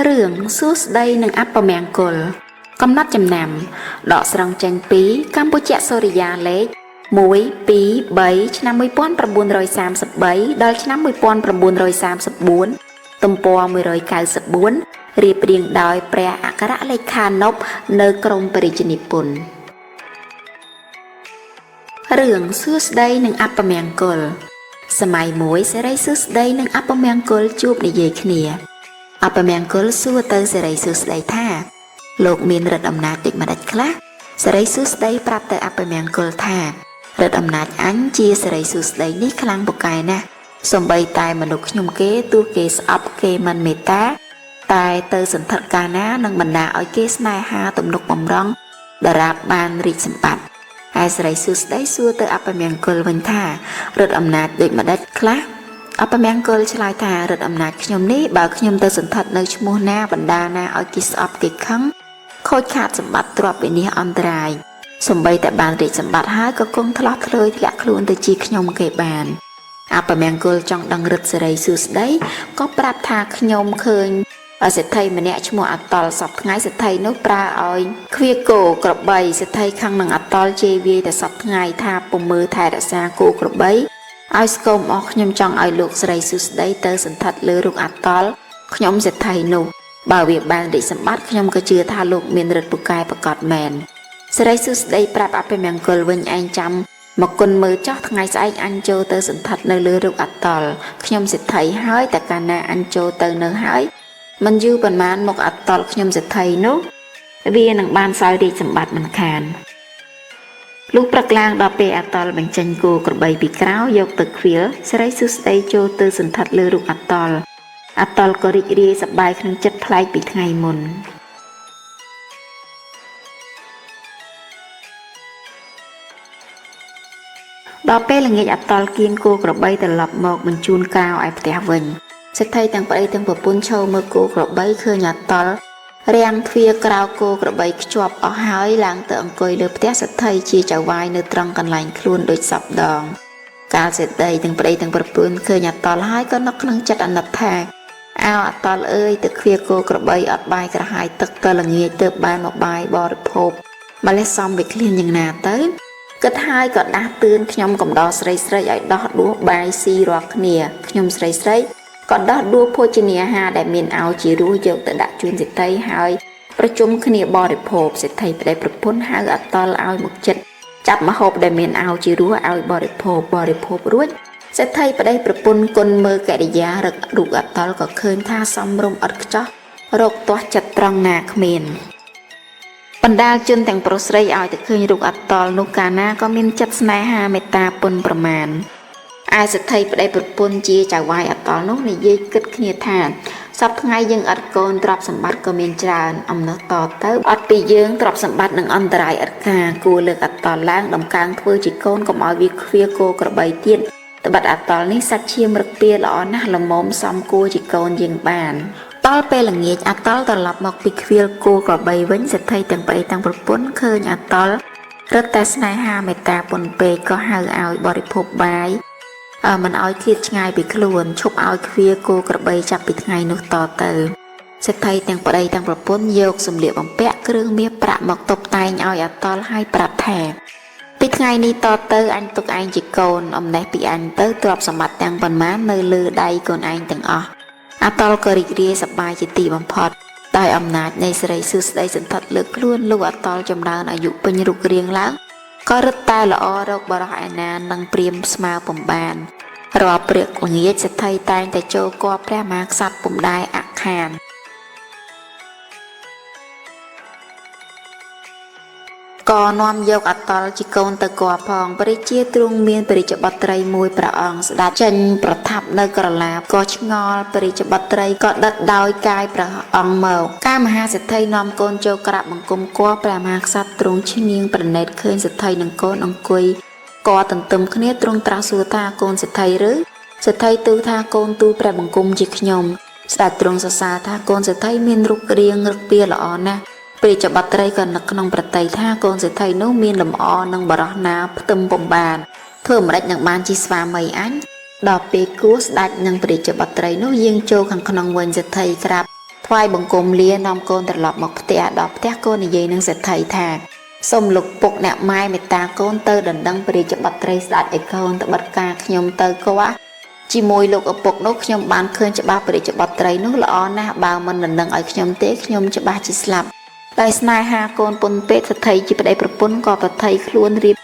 រឿងសួស្តីនិងអពមង្គល កំណត់ចំណាំ ដកស្រង់ចេញពីកម្ពុជាសូរិយាលេខ1 2 3ឆ្នាំ1933ដល់ឆ្នាំ1934ទំព័រ194រៀបរៀងដោយព្រះអគ្គលេខានុពនៅក្រមព្រះរាជនិពន្ធរឿងសួស្តីនិងអពមង្គល សម័យមួយសេរីសួស្តីនិងអពមង្គលជួបនិយាយគ្នា អពមង្គលសួរទៅសេរីសួស្តីថាលោកមានឫទ្ធិអំណាចដូចម្តេចខ្លះសេរីសួស្តីប្រាប់ទៅអពមង្គលថាឫទ្ធិអំណាចអញជាសេរីសួស្តីនេះខ្លាំងពូកែណាស់សំបីតែមនុស្សខ្ញុំគេទោះគេស្អប់គេមិនមេត្តាតែទៅសន្ធិដ្ឋកាលណានឹងបណ្ដាឲ្យគេស្នេហាទំនុកបំរុងដរាបបានរាជសម្បត្តិឯសេរីសួស្តីសួរទៅអពមង្គលវិញថាឫទ្ធិអំណាចដូចម្តេចខ្លះ អពមង្គលឆ្លើយថាឫទ្ធិអំណាចខ្ញុំនេះបើខ្ញុំទៅសន្ធិដ្ឋនៅឈ្មោះណាបណ្ដាណាឲ្យគេស្អប់គេខឹងខូចខាតសម្បត្តិទ្រព្យវិនាសអន្តរាយសំបីតែបានរាជសម្បត្តិហើយក៏គង់ថ្លោះធ្លើយធ្លាក់ខ្លួនទៅជាខ្ញុំគេបានអពមង្គលចង់ដឹងឫទ្ធិសេរីសួស្តីក៏ប្រាប់ថាខ្ញុំឃើញសេដ្ឋីម្នាក់ឈ្មោះអតលសពថ្ងៃសេដ្ឋីនោះប្រើឲ្យខ្វៀគោក្របីសេដ្ឋីខឹងនឹងអតលជេរវាយតែសពថ្ងៃថាពុំមើលថែរក្សាគោក្របីឲ្យស្គមអស់ខ្ញុំចង់ឲ្យលោកស្រីសួស្តីទៅសន្ធិដ្ឋលើរូបអតលខ្ញុំសេដ្ឋីនោះបើវាបានរាជសម្បត្តិខ្ញុំក៏ជឿថាលោកមានឫទ្ធិពូកែប្រកបមែនសេរីសួស្តីប្រាប់អភិមង្គលវិញឯងចាំមកគុណមើលចោះថ្ងៃស្អែកអញចូលទៅសន្ធិដ្ឋនៅលើរូបអតលខ្ញុំសេដ្ឋីហើយតែកាលណាអញចូលទៅនៅហើយមិនយូរប៉ុន្មានមកអតលខ្ញុំសេដ្ឋីនោះវានឹងបានសោយរាជសម្បត្តិមិនខានលុះព្រឹកឡើងដល់ពេលអតលបញ្ចេញគោក្របីពីក្រៅយកទៅខ្វៀលសេរីសួស្តីចូលទៅសន្ធិដ្ឋលើរូបអតលអតលក៏រីករាយសប្បាយក្នុងចិត្តប្លែកពីថ្ងៃមុនដល់ពេលល្ងាចអតលគៀនគោក្របីត្រឡប់មកបញ្ជូនក្រៅឯផ្ទះវិញសេដ្ឋីទាំងប្តីទាំងប្រពន្ធឈរមើលគោក្របីឃើញអតលរាំងទ្វារក្រៅគោក្របីខ្ជាប់អស់ហើយឡើងទៅអង្គុយលើផ្ទះសេដ្ឋីជាចៅហ្វាយនៅត្រង់កន្លែងខ្លួនដូចសពដងកាលសេដ្ឋីទាំងប្តីទាំងប្រពន្ធឃើញអតលហើយក៏នឹកក្នុងចិត្តអាណិតថាអោអតលអើយទៅខ្វៀគោក្របីអត់បាយក្រហាយទឹកទៅល្ងាចទៅបានមកបាយបរិភោគម្លេះសំវាឃ្លានយ៉ាងណាទៅគិតហើយក៏ដាស់តឿនខ្ញុំកំដរស្រីស្រីឲ្យដោះដួសបាយស៊ីរាល់គ្នាខ្ញុំស្រីស្រីក៏ដោះដួសភោជនាហារដែលមានឲ្យជារសយកទៅដាក់ជូនសេដ្ឋីហើយប្រជុំគ្នាបរិភោគសេដ្ឋីប្តីប្រពន្ធហៅអតលឲ្យមកចិត្តចាប់ម្ហូបដែលមានឲ្យជារសឲ្យបរិភោគបរិភោគរួចសេដ្ឋីប្តីប្រពន្ធគុណមើលកិរិយារឹករូបអតលក៏ឃើញថាសមរម្យឥតខ្ចោះរកទាស់ចិត្តត្រង់ណាគ្មានបណ្ដាលជនទាំងប្រុសស្រីឲ្យទៅឃើញរូបអតលនោះកាលណាក៏មានចិត្តស្នេហាមេត្តាពុនប្រមាណឯសេដ្ឋីប្តីប្រពន្ធជាចៅហ្វាយអតលនោះនិយាយគិតគ្នាថាសប្តាហ៍ថ្ងៃយើងអត់កូនទ្រព្យសម្បត្តិក៏មានច្រើនអំណោះតទៅអត់ពីយើងទ្រព្យសម្បត្តិនឹងអន្តរាយឥតការគួរលើកអតលឡើងដំកើងធ្វើជាកូនកុំឲ្យវាខ្វៀគោក្របីទៀតត្បិតអតលនេះសាច់ឈាមរឹកពៀល្អណាស់ល្មមសមគួរជាកូនយើងបានដល់ពេលល្ងាចអតលត្រឡប់មកពីខ្វៀលគោក្របីវិញសេដ្ឋីទាំងប្តីទាំងប្រពន្ធឃើញអតលរឹតតែស្នេហាមេត្តាពុនពេកក៏ហៅឲ្យបរិភោគបាយមិនឲ្យឃ្លាតឆ្ងាយពីខ្លួនឈប់ឲ្យខ្វៀគោក្របីចាប់ពីថ្ងៃនោះតទៅសេដ្ឋីទាំងប្តីទាំងប្រពន្ធយកសម្លៀកបំពាក់គ្រឿងមាសប្រាក់មកតុបតែងឲ្យអតលហើយប្រាប់ថាពីថ្ងៃនេះតទៅអញទុកឯងជាកូនអំណេះពីអញទៅទ្រព្យសម្បត្តិទាំងប៉ុន្មាននៅលើដៃកូនឯងទាំងអស់អតលក៏រីករាយសប្បាយជាទីបំផុតដោយអំណាចនៃសេរីសួស្តីសន្ធិដ្ឋលើខ្លួនលោកអតលចម្រើនអាយុពេញរូបរាងឡើងក៏រឹតតែល្អរកបរោះឯណានឹងព្រាមស្មើពំបានរាល់ព្រឹកល្ងាចសេដ្ឋីតែងតែចូលគបព្រះមហាក្សត្រពុំដែលអខានក៏នាំយកអតលជាកូនទៅគផងព្រះរាជាទ្រង់មានព្រះរាជបុត្រីមួយព្រះអង្គស្ដេចចេញប្រថាប់នៅក្រឡាក៏ឆ្ងល់ព្រះរាជបុត្រីក៏ដិតដោយកាយព្រះអង្គមកកាលមហាសេដ្ឋីនាំកូនចូលក្រាបបង្គំគព្រះមហាក្សត្រទ្រង់ឈ្នាងប្រណិតឃើញសេដ្ឋីនិងកូនអង្គុយគទន្ទឹមគ្នាទ្រង់ត្រាស់សួរថាកូនសេដ្ឋីឬសេដ្ឋីទូលថាកូនទូលព្រះបង្គំជាខ្ញុំស្ដេចទ្រង់សរសើរថាកូនសេដ្ឋីមានរូបរាងរឹកពៀល្អណាស់ព្រះរាជបុត្រីក៏នឹកក្នុងប្រតិយថាកូនសេដ្ឋីនោះមានលំអនឹងបរោះណាផ្ទឹមពុំបានធ្វើម្ដេចនឹងបានជាស្វាមីអញដល់ពេលគួរស្ដេចនិងព្រះរាជបុត្រីនោះយាងចូលខាងក្នុងវិញសេដ្ឋីក្រាប ថ្វាយបង្គំលានាំកូនត្រឡប់មកផ្ទះដល់ផ្ទះកូននិយាយនឹងសេដ្ឋីថាសូមលោកពុកអ្នកម៉ែមេត្តាកូនទៅដណ្ដឹងព្រះរាជបុត្រីស្ដេចឲ្យកូនត្បិតការខ្ញុំទៅគាស់ជាមួយលោកឪពុកនោះខ្ញុំបានឃើញច្បាស់ព្រះរាជបុត្រីនោះល្អណាស់បើមិនដណ្ដឹងឲ្យខ្ញុំទេខ្ញុំច្បាស់ជាស្លាប់ដោយស្នេហាកូនពុនពេកសេដ្ឋីជាប្តីប្រពន្ធក៏ប្រថីខ្លួនរៀប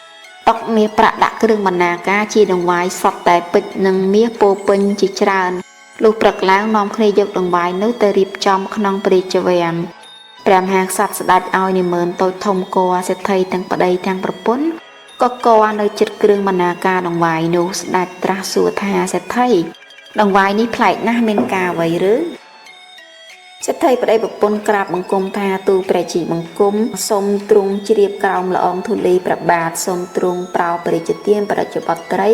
តុកមាសប្រាក់ដាក់គ្រឿងបណ្ណាការជាដង្វាយសតតែពេជ្រនិងមាសពោពេញជាច្រើនលុះព្រឹកឡើងនាំគ្នាយកដង្វាយនោះទៅរៀបចំក្នុងព្រះរាជវាំងព្រះមហាក្សត្រស្ដេចឲ្យនាម៉ឺនតូចធំគរសេដ្ឋីទាំងប្តីទាំងប្រពន្ធក៏គរនៅចិត្តគ្រឿងបណ្ណាការដង្វាយនោះស្ដេចត្រាស់សួរថាសេដ្ឋីដង្វាយនេះប្លែកណាស់មានការអ្វីឬសេដ្ឋីប្តីប្រពន្ធក្រាបបង្គំថាទូលព្រះជាបង្គំសូមទ្រង់ជ្រាបក្រោមល្អងធូលីព្រះបាទសូមទ្រង់ប្រោព្រះរាជទានព្រះរាជបុត្រី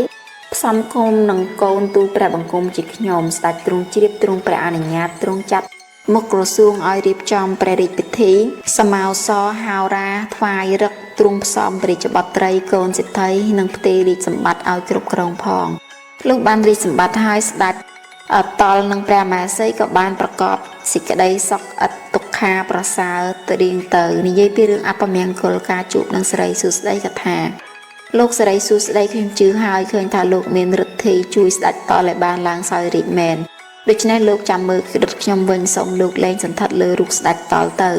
ផ្សំគុំនឹងកូនទូលព្រះបង្គំជាខ្ញុំស្ដេចទ្រង់ជ្រាបទ្រង់ព្រះអនុញ្ញាតទ្រង់ចាត់មុខក្រសួងឲ្យរៀបចំព្រះរាជពិធីសមោសរហោរាថ្វាយរឹកទ្រង់ផ្សំព្រះរាជបុត្រីកូនសេដ្ឋីនិងផ្ទេររាជសម្បត្តិឲ្យគ្រប់គ្រងផងលុះបានរាជសម្បត្តិហើយស្ដេចអតលនិងព្រះមហេសីក៏បានប្រកបសេចក្តីសុខឥតទុក្ខាប្រសើរទៅរៀងទៅនិយាយពីរឿងអពមង្គលការជួបនឹងសិរីសួស្តីកថាលោកសិរីសួស្តីខ្ញុំជឿហើយឃើញថាលោកមានឫទ្ធីជួយស្ដេចតលឲ្យបានឡើងសោយរាជមែនដូច្នេះលោកចាំមើលក្រិតខ្ញុំវិញសូមលោកលែងសន្ធិដ្ឋលើរូបស្ដេចតលទៅ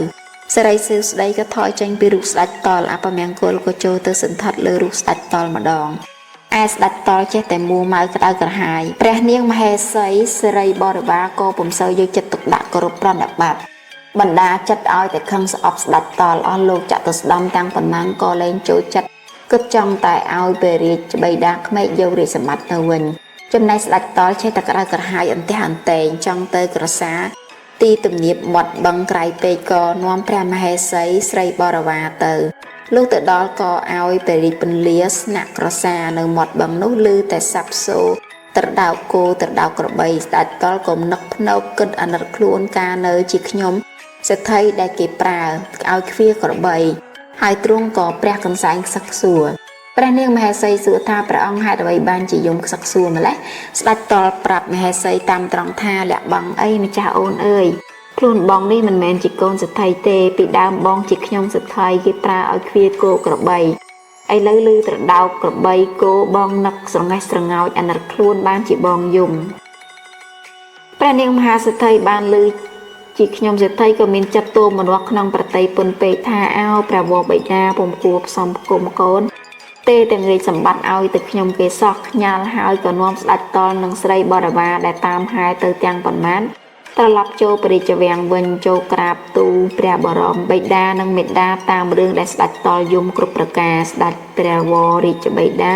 សិរីសួស្តីក៏ថយចេញពីរូបស្ដេចតលអពមង្គលក៏ចូលទៅសន្ធិដ្ឋលើរូបស្ដេចតលម្ដងឯស្ដេចតលចេះតែមួម៉ៅក្តៅក្រហាយព្រះនាងមហេសីសិរីបរិវារក៏ពុំសូវយកចិត្តទុកដាក់គោរពប្រណិប័តបណ្ដាចិត្តឲ្យតែខឹងស្អប់ស្ដេចតលអស់លោកចតុស្ដំទាំងប៉ុណ្ណឹងក៏លែងចូលចិត្តគិតចង់តែឲ្យព្រះរាជបិតាក្មេកយករាជសម្បត្តិទៅវិញចំណែកស្ដេចតលចេះតែក្តៅក្រហាយអន្ទះអន្ទែងចង់ទៅក្រសាទីទំនាបមាត់បឹងក្រៃពេកក៏នាំព្រះមហេសីស្រីបរិវារទៅលុះទៅដល់ក៏ឲ្យព្រះរាជពន្លាស្នាក់ក្រសានៅមាត់បឹងនោះឮតែសាប់សូរត្រដោកគោត្រដោកក្របីស្ដេចតលក៏នឹកភ្នោកគិតអាណិតខ្លួនកាលនៅជាខ្ញុំសេដ្ឋីដែលគេប្រើឲ្យខ្វៀក្របីហើយទ្រង់ក៏ព្រះកន្សែងខ្សឹកខ្សួរព្រះនាងមហេសីសួរថាព្រះអង្គហេតុអ្វីបានជាយំខ្សឹកខ្សួរម្ល៉េះស្ដេចតលប្រាប់មហេសីតាមត្រង់ថាលាក់បង់អីម្ចាស់អូនអើយខ្លួនបងនេះមិនមែនជាកូនសេដ្ឋីទេពីដើមបងជាខ្ញុំសេដ្ឋីគេប្រើឲ្យខ្វៀគោក្របីឥឡូវឮត្រដោកក្របីគោបងនឹកស្រងេះស្រងោចអាណិតខ្លួនបានជាបងយំព្រះនាងមហាសេដ្ឋីបានឮជាខ្ញុំសេដ្ឋីក៏មានចិត្តទោមនស្សក្នុងប្រតិពុនពេកថាអោព្រះវរបិតាពុំគួរផ្សំផ្គុំកូនទេទាំងរាជសម្បត្តិឲ្យទៅខ្ញុំគេសោះខ្ញាល់ហើយក៏នាំស្ដេចតលនិងស្រីបរិវារដែលតាមហែទៅទាំងប៉ុន្មានត្រឡប់ចូលព្រះរាជវាំងវិញចូលក្រាបទូលព្រះបរមបិតានិងមេដាតាមរឿងដែលស្ដេចតលយំគ្រប់ប្រការស្ដេចព្រះវររាជបិតា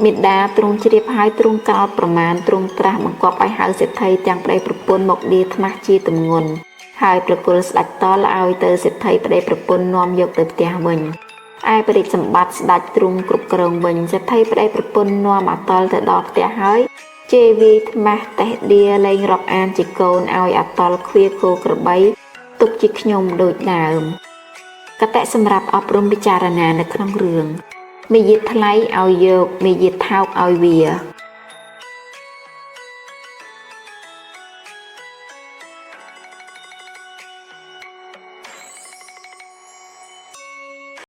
មេដាទ្រង់ជ្រាបហើយទ្រង់កោតប្រមាណទ្រង់ត្រាស់បង្គាប់ឲ្យហៅសេដ្ឋីទាំងប្តីប្រពន្ធមកដៀថ្មាស់ជាទម្ងន់ហើយប្រគល់ស្ដេចតលឲ្យទៅសេដ្ឋីប្តីប្រពន្ធនាំយកទៅផ្ទះវិញឯព្រះរាជសម្បត្តិស្ដេចទ្រង់គ្រប់គ្រងវិញសេដ្ឋីប្តីប្រពន្ធនាំអាតលទៅដល់ផ្ទះហើយជេរវាយថ្មាស់តេះដៀលែងរាប់អានជាកូនឲ្យអាតលខ្វៀគោក្របីទុកជាខ្ញុំដូចដើមកតិសម្រាប់អប់រំពិចារណានៅក្នុងរឿងមាយាទថ្លៃឲ្យយកមាយាទថោកឲ្យវា។